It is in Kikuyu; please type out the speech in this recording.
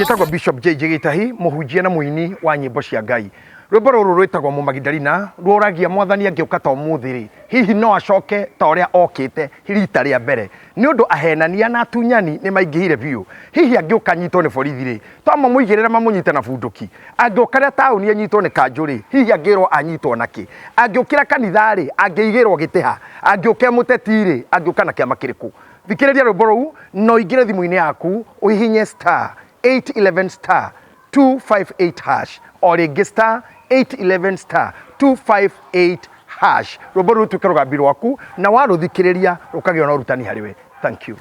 Njĩtagwo Bishop JJ Gĩtahi, mũhunjia na mũini wa nyĩmbo cia Ngai. Rwĩmbo rũrũ rwĩtagwo Mũmagidalina, rũragia Mwathani angĩũka ta ũmũthĩ rĩ, hihi no acoke ta ũrĩa okĩte rita rĩa mbere? Nĩ ũndũ ahenania na atunyani nĩ maingĩhire biũ. Hihi angĩũka anyitwo nĩ borithi rĩ, to mamũigĩrĩre mamũnyite na bunduki? Angĩũka taũni anyitwo nĩ kanjũ rĩ, hihi angĩrwo anyitwo na kĩ? Angĩũkĩra kanitha rĩ, angĩigĩrwo gĩtĩ ha? Angĩũka e mũteti rĩ, angĩũka na kĩama kĩrĩkũ? Thikĩrĩria rwĩmbo rũu na ũingĩre thimũ-inĩ yaku ũhihinye star 811 star 258 hash o rĩngĩ star 811 star 258 hash. Rwĩmbo rũu rũtuĩke rũgambi rwaku na warũthikĩrĩria rũkagĩa na ũrutani harĩ we. Thank you.